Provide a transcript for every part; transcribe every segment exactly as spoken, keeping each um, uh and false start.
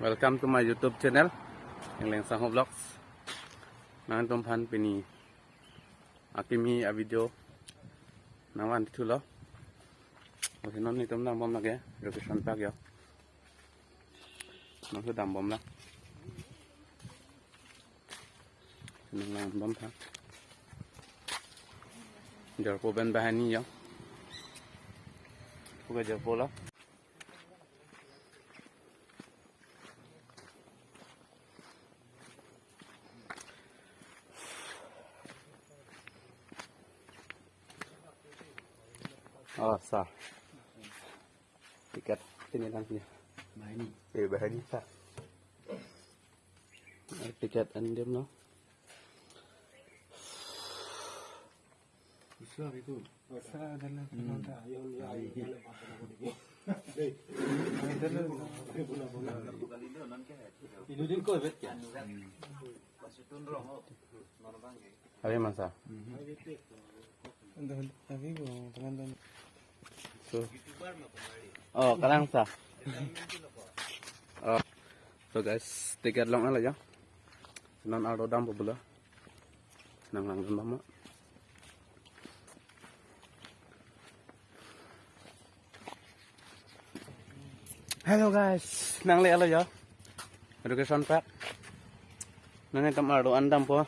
Welcome to my YouTube channel, Engleng Sangho Vlogs. Nangtumphan pini akimi a video nangvan thulo. Oke, non netum dambom lake, location pak yo. Non ke dambom la. Nanglang bom tha. Jorpo pen banghini yo. Puke jorpo lo. Oh, sa. Tiket pini lang ya. Banghini. Eh, banghini sa. Eh, tiket an damlo. Bisa itu. Bisa, ada lah. Hmm. Ada lah. Ini din ko bet ya. Abi masa. Abi ko, teman-teman. So. Oh, kalang sa. Oh. So guys, tiket long ala ya. Non arlo dampo pulo. Nanglang dun mama. Hello guys, nangle alo ya. Location pak. Non netum arlo an dampo.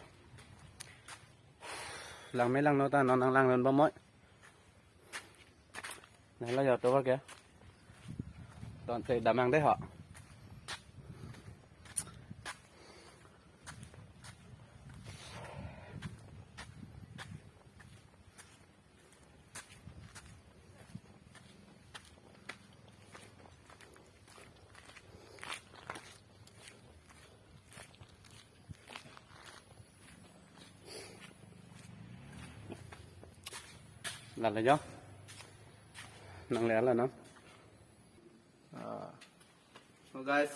Langme langno ta non nanglang dun bom moi. Nanglo ya to ke. Ton te damnang dei ho. Lalo yo. Nangle ala no. Ah. So guys,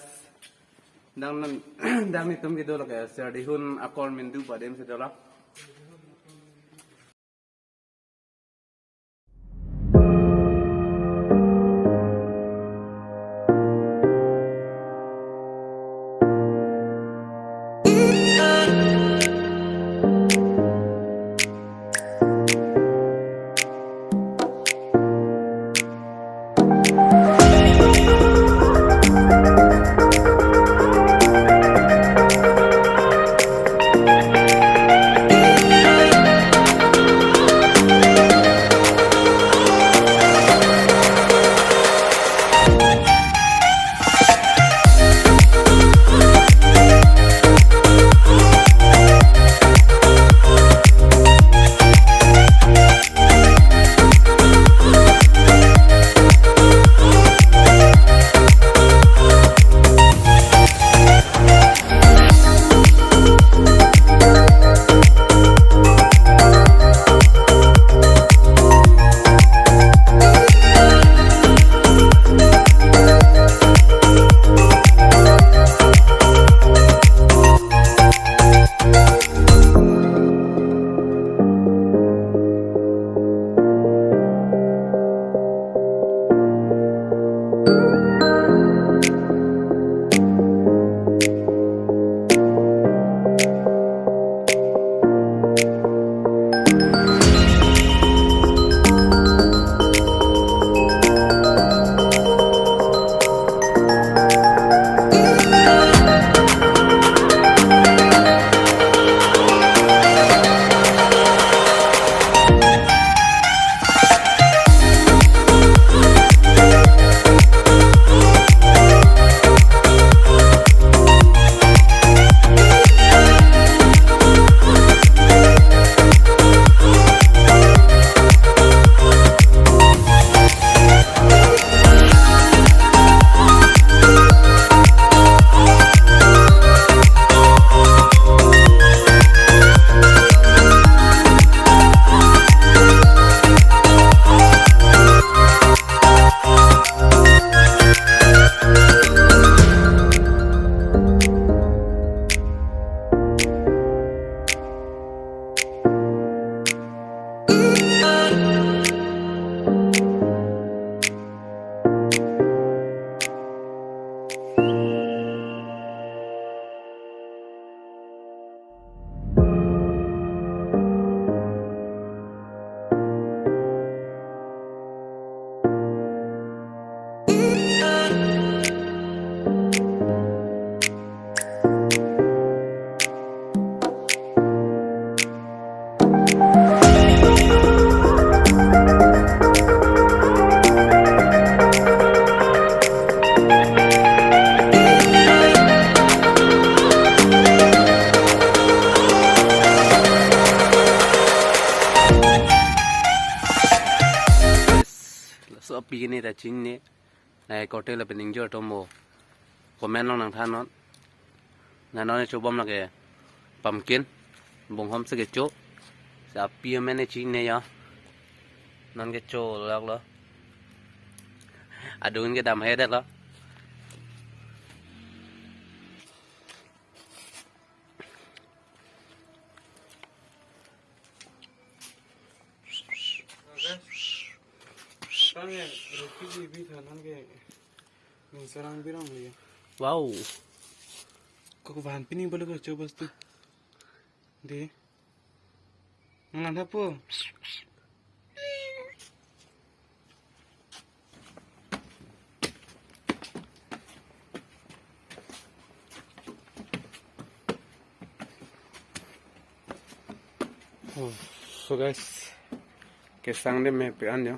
dang nan, dang netum kedo lake Serdihun akor mindu badem si dolo. Api kene ta chinine. Nai korte lapen ingjir atum mo comment along nangthannon. Nai non chobom lake pumpkin. Bonghom si kecho. Si api amen ne chinine ya. Non kecho laklo. Adung kedam he det lo. Wow. Kok van pini balik ke coba tu. Dei. Nang apa? Oh, so guys, kesang de me pe an yo.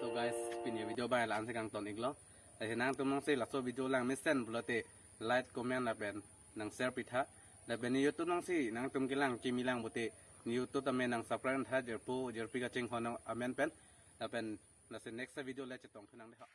So guys, pini video abang la-an si kangton iklo. Lasi nangtum nangsi laso video lang mesen pulote like, comment lapen nang share pitha. Lapen ne YouTube nangsi nangtum kelang kimi lang pulote ne YouTube tame nang subscribe tha, jirpo jirpi kachinghon amen pen. Lapen lasi next video le chetong phinang dei ha.